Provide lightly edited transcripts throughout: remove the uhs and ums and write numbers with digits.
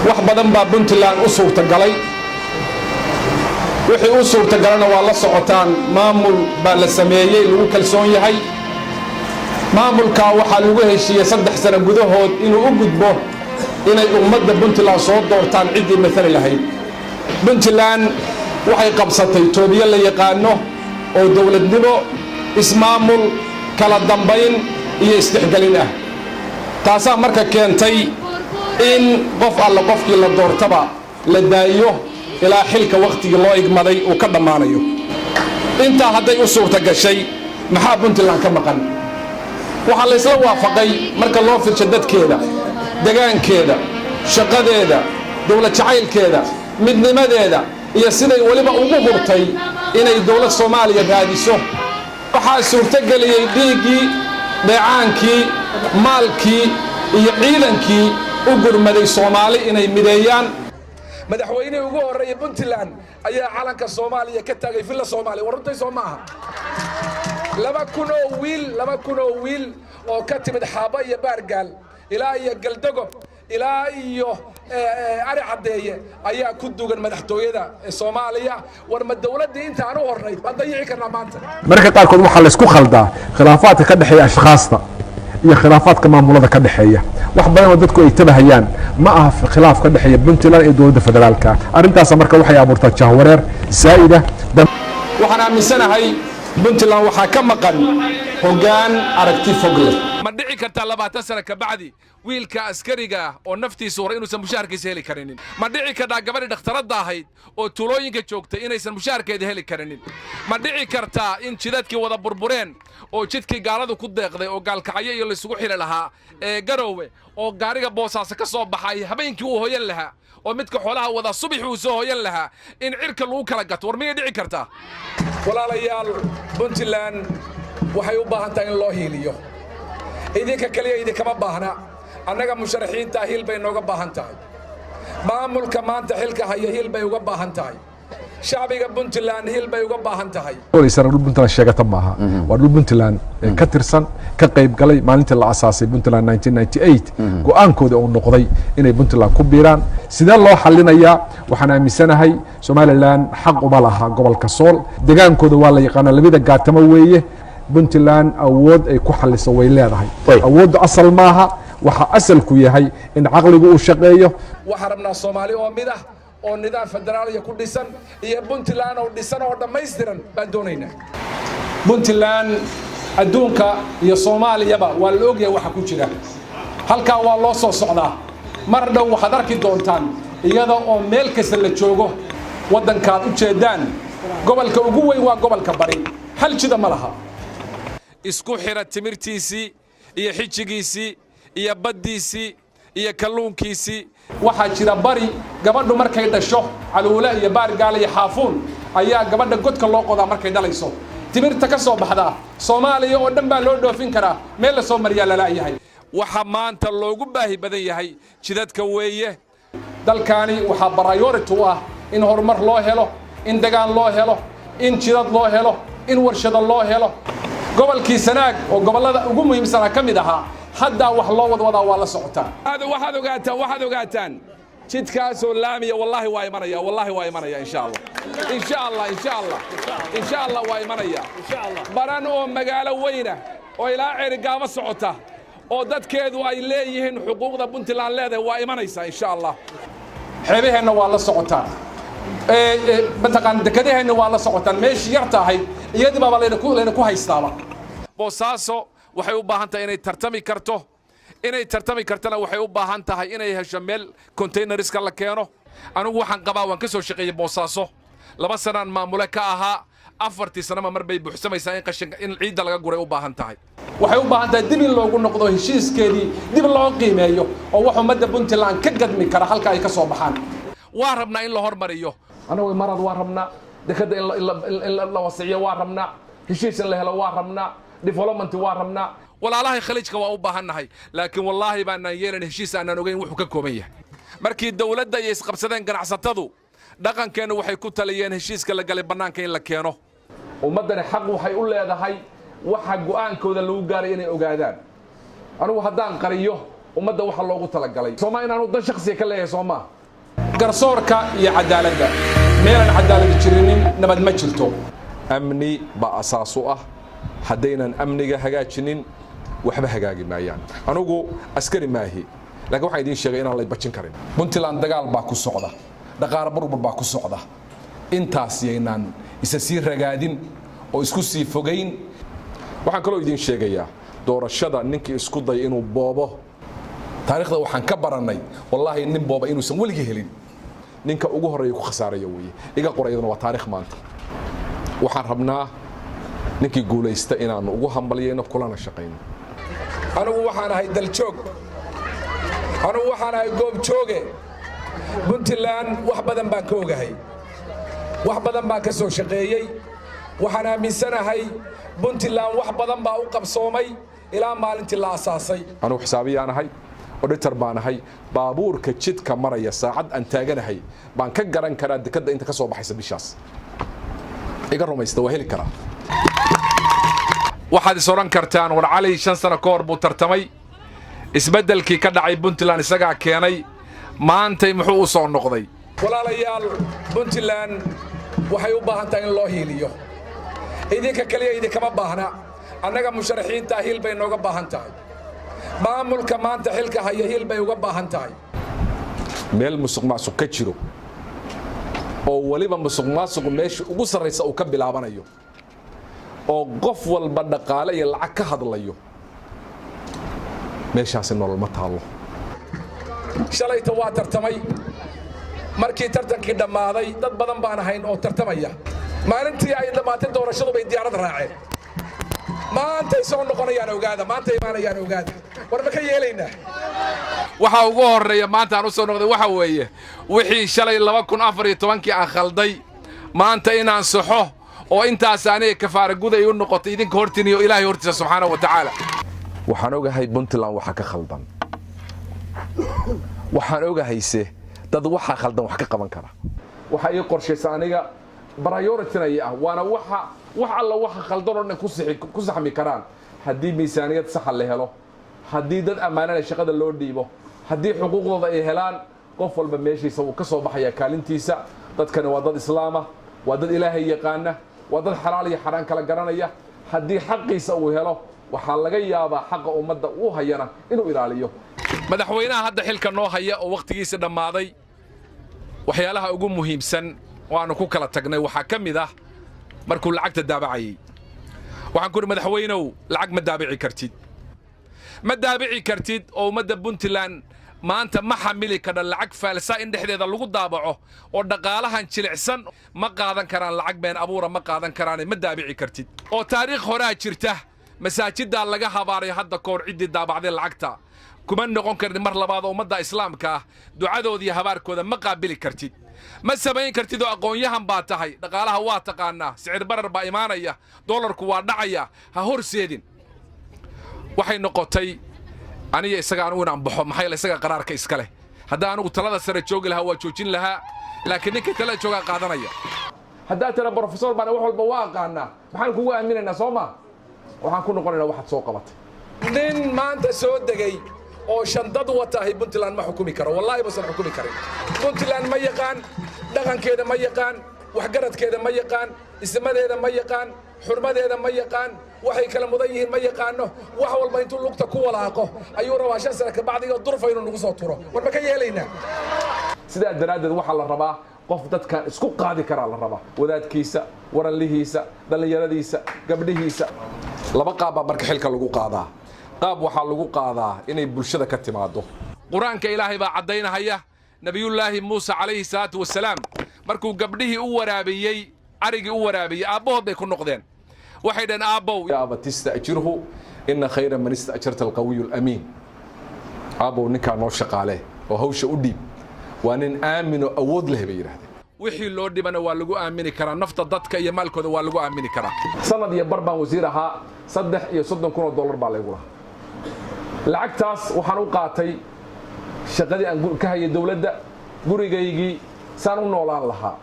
Wax badan baa Puntland u suurtagalay. Wixii u suurtagalana waa la socotaan. Maamul baa la sameeyey lagu kalsoon yahay. Maamulkaa waxaa lagu heshiiyey 3 sano gudahood inuu u gudbo inay ummadda Puntland soo doortaan ciddii maali lahayd. Puntland waxay qabsatay toobiye la yaqaano oo dowladnimo, ismaamul, kala dambayn iyo isdhexgelin ah. Taasaa marka keentay in qof alla qofkii la doortaba la daayo ilaa xilka wakhtigii loo igmaday uu ka dhammaanayo. Intaa hadday u suurta gashay, maxaa Puntland ka maqan? Waxaa laysla waafaqay, marka loo firsho dadkeeda, degaankeeda, shaqadeeda, dowlad jacaylkeeda, midnimadeeda iyo siday weliba ugu hurtay inay dowlad Soomaaliya raadiso, waxaa suurtogeliyey dhiiggii, dheecaankii, maalkii iyo ciidankii u gurmaday Soomaali inay mideeyaan. Madaxweynihii ugu horreeyey Puntland ayaa calanka Soomaaliya ka taagay Villa Soomaaliya. War runtay soo ma aha? 2000 oo wiil, 2000 oo wiil oo ka timid Xaaba iyo Baargaal ilaa iyo Galdogob ilaa iyo Ari Caddeeye ayaa ku dugan madaxtooyada Soomaaliya. War ma dowladdii intaan u hornayd waan dayici karnaa maanta? Mararka qaarkood waxaa laysku khaldaa khilaafaadka ka dhexeeya ashkhaasta iyo khilaafaadka maamulada ka dhexeeya. Wax badan oo dadku ay tabahayaan ma aha khilaaf ka dhexeeya Puntland iyo dowladda federaalka. Arrintaas marka waxay abuurtaa jahwareer zaa'ida. Waxaan aaminsanahay Puntland waxaa ka maqan hoggaan aragti fog leh. Ma dhici kartaa 20 sano ka bacdi wiilka askariga ah oo naftiisa horay inuusan mushaharkiisa heli karinin? Ma dhici kartaa gabadhii dhakhtaradda ahayd oo tuulooyinka joogtay inaysan mushaharkeeda heli karinin? Ma dhici kartaa in jidadkii wada burbureen oo jidkii gaaladu ku deeqday oo Gaalkacyo iyo laysugu xili lahaa ee Garoowe oo gaariga Boosaaso ka soo baxay habeenkii uu hoyan lahaa oo midka xoolaha wada subaxii uu soo hoyan lahaa in cirka lagu kala gato? War miyay dhici kartaa? Walaalayaal, Puntland waxay u baahan tahay in loo hiiliyo. Idinka keliya idinkama baahna. Annaga musharaxiintaa hiil bay nooga baahan tahay. Maamulka maanta xilka haya hiil bay uga baahan tahay. Shacbiga Puntland hiil bay uga baahan tahay. Dhul Puntland sheegata maaha, waa dhul Puntland ka tirsan, ka qayb galay maalintii la asaasay Puntland 1998. Go-aankooda uu noqday inay Puntland ku biiraan. Sidee loo xalinayaa? Waxaan aaminsanahay Somaliland xaq uma laha gobolka Sool. Degaankooda waa la yaqaanaa, labada gaatamo weeye. Puntland awood ay ku xaliso way leedahay. Awooddu asal maaha, waxaa asalku yahay in caqligu uu shaqeeyo. Waxaan rabnaa Soomaali oo mid ah oo nidaam federaaliya ku dhisan iyo Puntland oo dhisan oo dhammaystiran baan doonaynaa. Puntland adduunka iyo Soomaaliyaba waa la ogyahay waxa ku jira. Halkaa waa loo soo socdaa. Mar dhow waxaad arki doontaan iyada oo meel kasta la joogo. Waddankaad u jeedaan, gobolka ugu weyn waa gobolka Bari, hal jida ma laha isku xira timirtiisii iyo xijigiisii iyo baddiisii iyo kalluunkiisii. Waxaa jira Bari, gabadhu markay dhasho, Caluule iyo Baargaal iyo Xaafuun ayaa gabadha godka loo qodaa markay dhalayso. Timirta ka soo baxdaa Soomaaliya oo dhan baa loo dhoofin karaa. Meel la soo mariyaa lala'yahay. Waxa maanta loogu baahi badan yahay jidadka weeye. Dalkaani waxaa priority u ah in horumar loo helo, in degaan loo helo, in jidad loo helo, in warshado loo helo. Gobolkii Sanaag oo gobollada ugu muhiimsanaa ka mid ahaa, haddaa wax loo wadwadaa, waa la socotaa. Waxaad ogaataan, waxaad ogaataan, jidkaasoo laamiya wallaahi waa imanaya, wallaahi waa imanaya, insha Allah, insha Allah, insha Allah, insha Allah, waa imanaya. Baran oo magaalo weyna oo ilaa Ceerigaabo socota oo dadkeedu ay leeyihiin xuquuqda Puntland leedahay waa imanaysaa, insha Allah. Xeebaheenna waa la socotaan, mataqaan, dekedaheenna waa la socotaan. Meeshii yarta ahayd iyadii baaba layna ku haystaaba. Boosaaso waxay u baahan tahay inay tartami karto. Inay tartami kartana waxay u baahan tahay inay hesho meel containerska la keeno. Anigu waxaan qabaa, waan ka soo shaqeeyey Boosaaso, 2 sanaan maamule ka ahaa. 4tii sanaba mar bay buuxsamaysaa in qashinka, in ciidda laga guray u baahan tahay. Waxay u baahan tahay dib in loogu noqdo heshiiskeedii, dib loo qiimeeyo oo wax ummadda Puntland ka gadmi kara halka ay ka soo baxaan. Waa rabnaa in la hormariyo. Anagu Imaaraad waa rabnaa, dekadda in la wasiciyo waa rabnaa, heshiis in la helo waa rabnaa, development waa rabnaa. Walaalahay Khaliijka waa u baahannahay, laakiin wallaahi baanaan yeelan heshiis aanaan ogeyn wuxuu ka kooban yahay. Markii dowladda iyo isqabsadeen ganacsatadu, dhaqankeennu waxay ku taliyeen heshiiska la galay bannaanka in la keeno. Ummaddani xaq waxay u leedahay waxa go'aankooda lagu gaaray inay ogaadaan. Anigu haddaan qariyo Ummadda waxa loogu talagalay sooma inaanu dan shaksiga ka leeyahay sooma. Garsoorka iyo cadaaladda, meelaan cadaalad jirinin nabad ma jirto. Amni baa asaas u ah. Haddaynan amniga hagaajinin, waxba hagaagi maayaan. Anugu askari maahi, laakiin waxaan idiin sheegay inaan lay bajin karin. Puntland dagaal baa ku socda, dhaqaale burbur baa ku socda. Intaas yaynaan isa sii ragaadin oo isku sii fogayn. Waxaan kaloo idiin sheegayaa, doorashada ninkii isku daya inuu boobo, taariikhda waxaan ka barannay, wallaahi, nin booba inuusan weligii helin. Ninka ugu horreeya ku khasaaraya weeye. Iga qora, iyaduna waa taarikh. Maanta waxaan rabnaa ninkii guulaysta inaannu ugu hambalyayno, kulana shaqayno. Anigu waxaan ahay daljoog, anigu waxaan ahay goobjooge. Puntland wax badan baan ka ogahay, wax badan baan ka soo shaqeeyey. Waxaan aaminsanahay Puntland wax badan baa u qabsoomay ilaa maalintii la asaasay. Anugu xisaabiyaan ahay, auditor baan ahay. Baabuurka jidka maraya saacad aan taaganahay baan ka garan karaa dekadda inta ka soo baxaysa bishaas. Iga rumaysta, waa heli karaa. Waxaad is odhan kartaan, war Cali 5 sano ka hor buu tartamay, isbeddelkii ka dhacay Puntland isagaa keenay, maantay muxuu u soo noqday? Walaalayaal, Puntland waxay u baahan tahay in loo hiiliyo. Idinka keliya idinkama baahna. Annaga musharaxiintaa hiil bay nooga baahan tahay. Maamulka maanta xilka haya hiil bay uga baahan tahay. Meel musuq maasuq ka jiro, oo weliba musuq maasuqu meesha ugu sarraysa uu ka bilaabanayo, oo qof walba dhaqaale iyo lacag ka hadlayo, meeshaasi nolol ma taallo. Shalayta waa tartamay. Markii tartankii dhammaaday, dad badan baan ahayn oo tartamaya. Maalintii ay dhammaatay doorashadu bay diyaarad raaceen. Maantay soo noqonayaan, ogaada. Maantay imaanayaan, ogaada. War ma ka yeelaynaa? Waxa ugu horreeya maanta aan u soo noqday waxa weeye wixii shalay 2014-kii aan khalday maanta inaan saxo, oo intaas aniga kafaara gud ay u noqotay idinka hortiin iyo Ilaahay hortiisa, subxaanahu wa tacaala. Waxaan ogahay Puntland waxa ka khaldan. Waxaan ogahayse dad waxaa khaldan wax ka qaban kara. Waxa ii qorshaysa aniga priority-nay ah, waana waxa wax alla waxa khaldan oo dhan ku saxmi karaan haddii miisaaniyad saxa la helo, haddii dad ammaanana shaqada loo dhiibo, haddii xuquuqdooda ay helaan. Qof walba meeshiisa wuu ka soo baxayaa, kaalintiisa. Dadkani waa dad islaama, waa dad Ilaahay yaqaana, waa dad xalaal iyo xaraan kala garanaya. Haddii xaqiisa uu helo, waxaa laga yaabaa xaqa ummadda uu hayana inuu ilaaliyo. Madaxweynaha hadda xilka noo haya oo wakhtigiisa dhammaaday, waxyaalaha ugu muhiimsan oo aanu ku kala tagnay waxaa ka mid ah markuu lacagta daabacayey. Waxaan ku uhi, "Madaxweynow, lacag ma daabici kartid, ma daabici kartid, oo ummadda Puntland maanta ma xamili kadha lacag faalsa in dhexdeeda lagu daabaco, oo dhaqaalahan jilicsan ma qaadan karaan, lacag been abuura ma qaadan karaane, ma daabici kartid." Oo taariikh horaa jirta, masaajiddaa laga habaaray hadda kahor ciddii daabacday lacagta. Kuma noqon karin mar labaad oo ummadda islaamka ah ducadooda iyo habaarkooda ma qaabili kartid, ma samayn kartid. Oo aqoon-yahan baa tahay, dhaqaalaha waa taqaanaa, sicir barar baa imaanaya, doolarku waa dhacaya, ha horseedin. Waxay noqotay aniga isaga anugu inaan baxo. Maxaa yeele, isaga qaraarka iska leh. Haddaa anugu talada sare joogi lahaa, waa joojin lahaa, laakiin ninka talada joogaa qaadanaya. Haddaad tira professor baan, wax walba waa aqaanaa, maxaan kugu aaminaynaa? Soo ma waxaan ku noqonaynaa waxaad soo qabatay. Nin maanta soo degay oo shandad watahay Puntland ma xukumi karo. Wallaahi buusan xukumi karin. Puntland ma yaqaan, dhaqankeeda ma yaqaan, waxgaradkeeda ma yaqaan, ismadeeda ma yaqaan, xurmadeeda ma yaqaan, waxay kala mudan yihiin ma yaqaano. Wax walba intuu lugta ku walaaqo ayuu rabaa 5 sano kabacdiga durfa inuu nagu soo turo. War ma ka yeelaynaa? Sidaa daraaddeed waxaa la rabaa qof dadkan isku qaadi karaa la rabaa, wadaadkiisa, waranlihiisa, dhallinyaradiisa, gabdhihiisa. Laba qaab baa marka xilka lagu qaadaa. Qaab waxaa lagu qaadaa inay bulshada ka timaado. Qur-aanka Ilaahay baa caddaynahaya. Nebiyullaahi Muuse calayhi salaatu wasalaam markuu gabdhihii u waraabiyey, arigii u waraabiyey, aabbahood bay ku noqdeen. Waxay dhaheen, "Aabbow, abati ista'jirhu, inna khayra man ista'jarta alqawiyu alamiin. Aabbow, ninkaa noo shaqaale oo hawsha u dhiib, waa nin aaminoo awood leh," bay yidhahdeen. Wixii loo dhibana waa lagu aamini karaa, nafta dadka iyo maalkooda waa lagu aamini karaa. Sanad iyo bar baan wasiir ahaa, $33,000 baa laygu lahaa. Lacagtaas waxaan u qaatay shaqadii aan ka hayay dowladda, gurigaygii saan u noolaan lahaa.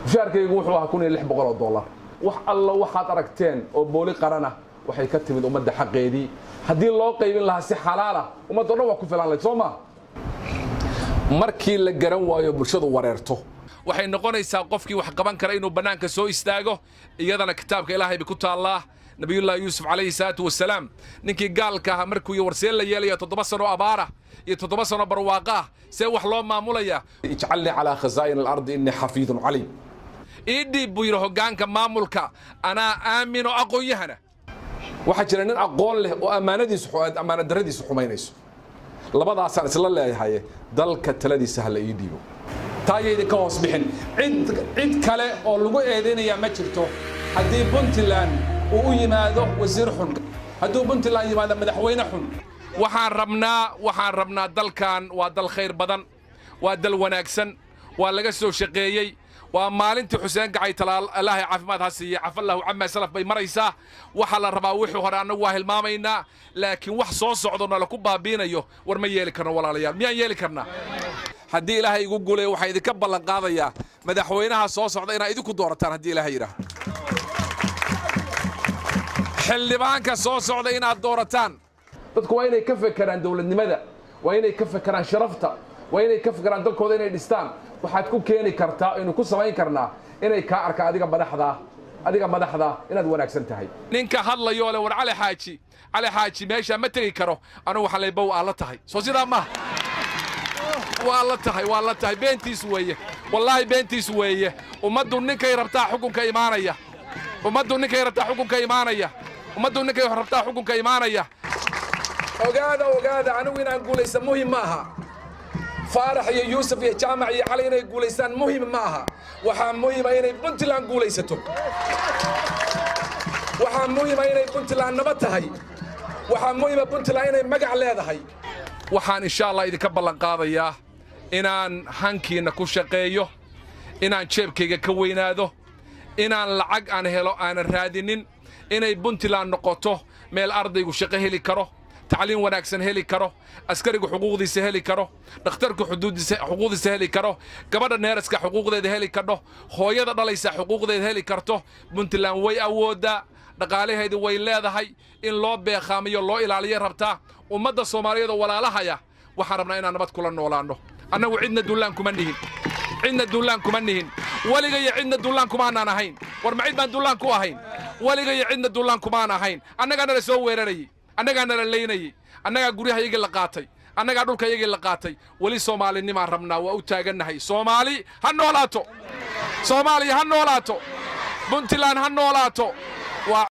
Mushaarkaygu wuxuu ahaa $1,600. Wax allo waxaad aragteen oo booli qarana. Waxay ka timid ummadda xaqeedii. Haddii loo qaybin lahaa si xalaala, ummadda o dhan waa ku filan lahayd, soo maa? Markii la garan waayo, bulshadu wareerto, waxay noqonaysaa qofkii wax qaban kara inuu bannaanka soo istaago. Iyadana kitaabka Ilaahay bay ku taallaa. Nabiyullaahi Yuusuf calayhi salaatu wasalaam, ninkii gaalka ahaa, markuu warseen la yeelaya 7 sano abaara iyo 7 sano barwaaqa ah, see wax loo maamulayaa? اجعلني على خزائن الأرض إني حفيظ عليم. Ii dhiib, buu yidhi, hoggaanka maamulka, anaa aamin oo aqoon-yahana. Waxaa jira nin aqoon leh oo ammaanadiisu ammaanad darradiisu xumaynayso. Labadaasaan isla leeyahay, dalka taladiisa ha la ii dhiibo. Taa ayay idinka hoos bixin. Cid kale oo lagu eedaynayaa ma jirto. Haddii Puntland uu u yimaado wasiir xun, hadduu Puntland yimaado madaxweyne xun, waxaan rabnaa dalkan waa dal khayr badan, waa dal wanaagsan, waa laga soo shaqeeyey. Waa maalintii Xuseen Gacay talaal, Ilaahay caafimaad ha siiye. عفا الله عما سلف bay maraysaa. Waxaa la rabaa wixii hore annagu waa hilmaamaynaa, laakiin wax soo socdo nala ku baabiinayo war ma yeeli karno. Walaalayaal, miyaan yeeli karnaa? Haddii Ilaahay igu guleeyo, waxaa idinka ballan qaadayaa madaxweynaha soo socda inaad idinku doorataan. Haddii Ilaahay yidhaahdo, xildhibaanka soo socda inaad doorataan. Dadku waa inay ka fekeraan dowladnimada, waa inay ka fekeraan sharafta, waa inay ka fekeraan dalkooda inay dhistaan. Waxaad ku keeni kartaa, aynu ku samayn karnaa, inay kaa arkaan adiga madaxdaa, adiga madaxda, inaad wanaagsan tahay. Ninka hadlayoo le, "War Cali Xaaji, Cali Xaaji meeshaa ma tegi karo," anugu waxaan leey, bow aa la tahay. Soo sidaa maaha? Waa la tahay, waa la tahay. Beentiis weeye, wallaahi beentiis weeye. Ummaddu ninkay rabtaa xukunka imaanaya. Ummaddu ninkay rabtaa xukunka imaanaya. Ummaddu ninkay rabtaa xukunka imaanaya. Ogaada, ogaada, anigu inaan guulaysta muhim ma aha. Faarax iyo Yuusuf iyo Jaamac iyo Cali inay guulaystaan muhim ma aha. Waxaa muhima inay Puntland guulaysato. Waxaa muhima inay Puntland nabad tahay. Waxaa muhima Puntland inay magac leedahay. Waxaan insha Allah idinka ballan qaadayaa inaan hankiinna ku shaqeeyo, inaan jeebkayga ka weynaado, inaan lacag aan helo aanan raadinin, inay Puntland noqoto meel ardaygu shaqo heli karo, tacliin wanaagsan heli karo, askarigu xuquuqdiisa heli karo, dhakhtarku xuquuqdiisa heli karo, gabadha nurse-ka xuquuqdeeda heli kardho, hooyada dhalaysa xuquuqdeeda heli karto. Puntland way awooddaa, dhaqaalaheedu way leedahay, in loo beeqaamiyo, loo ilaaliyo rabtaa. Ummadda Soomaaliyeed oo walaalahaya waxaan rabnaa inaan nabad kula noolaanno. Annagu cidna duullaan kuma nihin, cidna duullaan kuma nihin. Weligaya cidna duullaan kumaanaan ahayn. War ma cid baan duullaan ku ahayn? Weligaya cidna duullaan kumaan ahayn. Annagaa nala soo weerarayey, annagaa nala laynayey, annagaa guryahayagii la qaatay, annagaa dhulkayagii la qaatay. Weli Soomaalinimaan rabnaa, waa u taagannahay. Soomaali ha noolaato! Soomaaliya ha noolaato! Puntland ha noolaato!